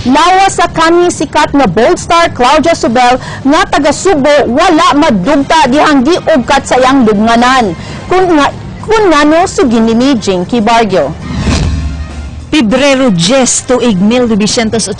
Lawas sa kani sikat nga bold star Claudia Zobel nga taga Sugbo wala madugta dihang giugkat sa iyang lubnganan. Kung ngano, sugin ni Jinky Barrio. Pebrero 10, tuig 1984,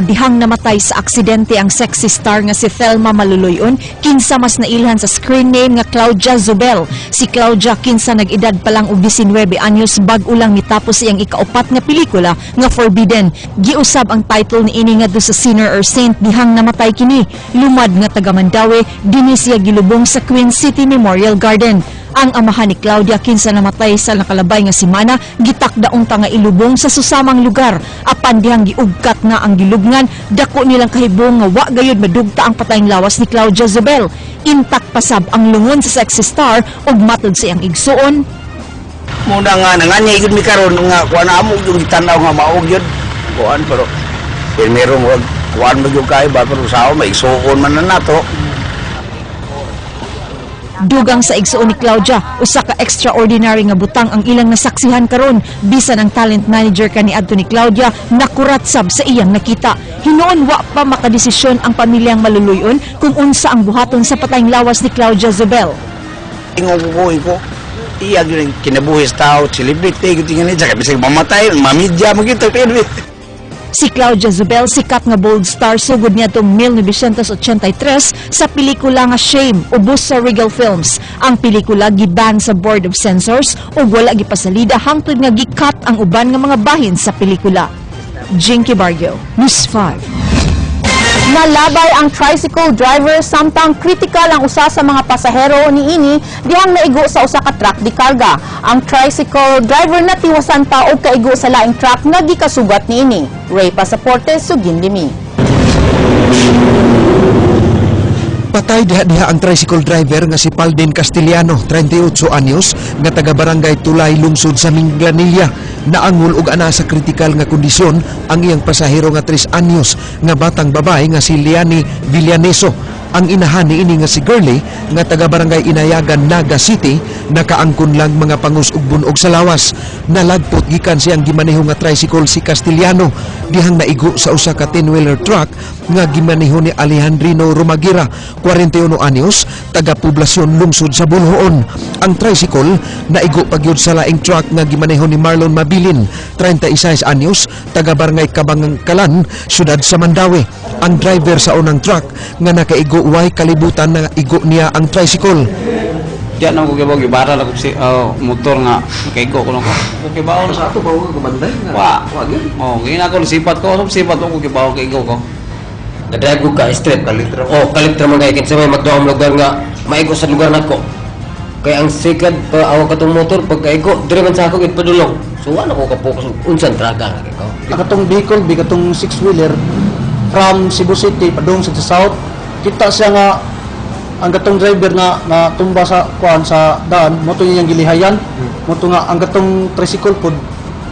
dihang namatay sa aksidente ang sexy star nga si Thelma Maluluyon, kinsa mas nailhan sa screen name nga Claudia Zobel. Si Claudia, kinsa nag-edad pa lang og 19 anyos, bag-o lang mitapos iyang ikaupat nga pelikula nga Forbidden. Giusab ang title ni ini ngadto sa sinner or saint dihang namatay kini. Lumad nga taga Mandaue, dinhi siya gilubong sa Queen City Memorial Garden. Ang amahan ni Claudia, kinsa namatay sa nakalabay nga semana, gitakda unta nga ilubong sa susamang lugar. Apan dihang giugkat na ang gilubngan, dako nilang kahibong nga wa gayud madugta ang patayng lawas ni Claudia Zobel. Intak pasab ang lungon sa sexy star ug matod sa iyang igsuon, Muna nga nanganya gud mi karon nga kuan amo yung gitan-aw nga maog yun. Kuan pero primero mo kuan mo gyud kay ba, pero sa may igsuon man na nato. Dugang sa igsuon ni Claudia, usa ka extraordinary nga butang ang ilang nasaksihan karon. Bisan ang talent manager kaniadto ni Claudia, nakurat sab sa iyang nakita. Hinuon wa pa makadesisyon ang pamilyang Maluluyon kung unsa ang buhaton sa patayng lawas ni Claudia Zobel. Ingon ko ko iya gyud ang kinabuhi sa tao, celebrity gyud tingani sa bisag mamatay, mamidya mo gyud pero. Si Claudia Zobel, sikat nga bold star sugod niadtong 1983 sa pelikula nga Shame, ubos sa Regal Films. Ang pelikula giban sa Board of Censors ug wala gipasalida hangtod nga gi-cut ang uban nga mga bahin sa pelikula. Jinky Barrio, News 5. Nalabay ang tricycle driver samtang critical ang usa sa mga pasahero niini dihang naigo sa usa ka truck de karga. Ang tricycle driver natiwasan pa og kaigo sa laing truck nga gikasugat niini. Ray Pasaporte, sugin limi. Patay diha-diha ang tricycle driver nga si Palden Castillano, 38 anyos, nga taga Barangay Tulay, lungsod sa Minglanilla. Naangol og ana sa kritikal nga kondisyon ang iyang pasahero nga 3 anyos nga batang babae nga si Liani Villaneso. Ang inahan niini nga si Girly nga taga Barangay Inayagan, Naga City, nakaangkon lang mga pangus ug bunog sa lawas. Nalagpot gikan siyang gimaneho nga tricycle si Castillano dihang naigo sa usa ka 10-wheeler truck nga gimaneho ni Alejandrino Romagira, 41 anyos, taga poblasyon lungsod sa Boljoon. Ang tricycle naigo pagyud sa laing truck nga gimaneho ni Marlon Mabilin, 36 anyos, taga Barangay Kabangkalan, syudad sa Mandaue. Ang driver sa unang truck nga nakaigo way kalibutan na igo niya ang tricycle. Diyan na ko kibaw, gibara lang ko si oh, motor nga kaigo ko nako. Ko kibaw Sa ato ba ka kabanday nga? Wa. Wa gyud. Oh, gina ko sipat ko, sipat ko kibaw kaigo ko. Nadrive ko ka straight. Kalitra. Oh, kalitra man kay kinsa may magduang lugar nga maigo sa lugar nako. Kay ang second pa awa katong motor pagkaigo, dire man sa ako gid padulong. So wala ko ka-focus unsan traga nga kay ko. Katong vehicle bi, katong six wheeler from Cebu City padung sa south, kita siya nga ang katong driver na natumba sa kuan sa daan mo to niyang gilihayan mo to nga ang katong tricycle pod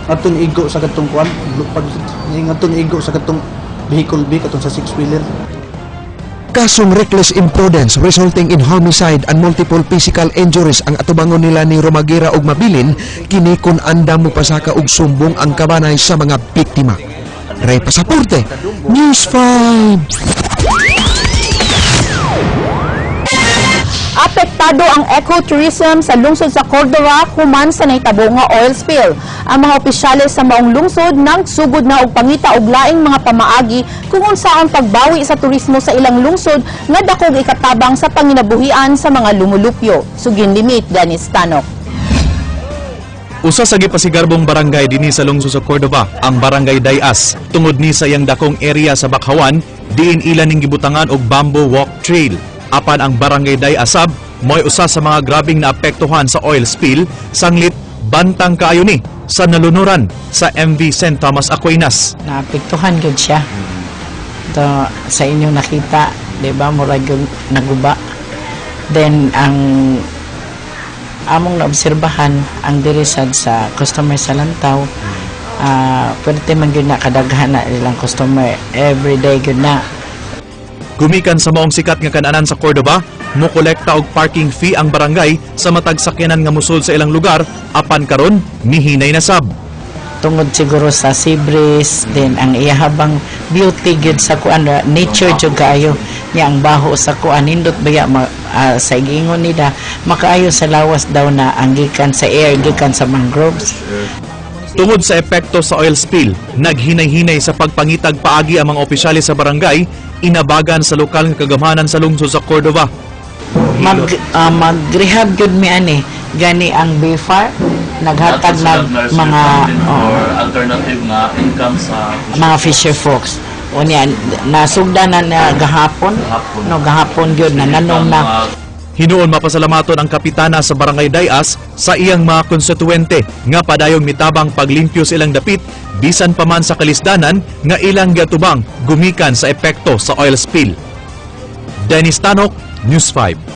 ngadto igo sa katong kuan pag ngadto igo sa katong vehicle B, katong sa six wheeler. Kasong reckless imprudence resulting in homicide and multiple physical injuries ang atubangon nila ni Romagira ug Mabilin, kini kun andam mo pasaka og sumbong ang kabanay sa mga biktima. Ray Pasaporte, News 5. Apektado ang ecotourism sa lungsod sa Cordova human sa nahitabo nga oil spill. Ang mga opisyales sa maong lungsod nang sugod na og pangita og laing mga pamaagi kung unsaon pagbawi sa turismo sa ilang lungsod nga dakog ikatabang sa panginabuhian sa mga lumulupyo. Sugin limit Dennis Tanok. Usa sa gipasigarbong barangay dinhi sa lungsod sa Cordova, ang Barangay Dayas. Tungod ni sa iyang dakong area sa Bakhawan, diin ila ning gibutangan og bamboo walk trail. Apan ang Barangay Dayas sab mo'y usa sa mga grabing naapektuhan sa oil spill, sanglit bantang kaayo ni sa nalunuran sa MV St. Thomas Aquinas. Naapektuhan gyud siya. To, sa inyong nakita, 'di ba, murag gyud naguba. Then ang among naobserbahan ang diri sad sa customer sa Lantaw, pwede man gyud na kadaghan na ilang customer every day gyud na. Gumikan sa maong sikat nga kananan sa Cordova, mokolekta og parking fee ang barangay sa matag sakyanan nga musol sa ilang lugar, apan karon mihinay na sab. Tungod siguro sa sea breeze, then ang iyahabang beauty gyud sa kuan, nature jud kaayo niya. Ang baho sa kuan, nindot baya sa giingon nila, makaayo sa lawas daw na ang gikan sa air, gikan sa mangroves. Tungod sa epekto sa oil spill, naghinay-hinay sa pagpangitag paagi ang mga opisyales sa barangay, inabagan sa lokal nga kagamhanan sa lungsod sa Cordova. Mag-rehab gyud mi ani. Gani ang BFAR naghatag nag mga, oh, alternative nga income sa mga fisher folks. Unya nasugda na na gahapon, no, gahapon gyud na nanom na. Hinuon mapasalamaton ang kapitana sa Barangay Dayas sa iyang mga konstituente nga padayong mitabang paglimpyo sa ilang dapit bisan pa man sa kalisdanan nga ilang giatubang gumikan sa epekto sa oil spill. Dennis Tanok, News 5.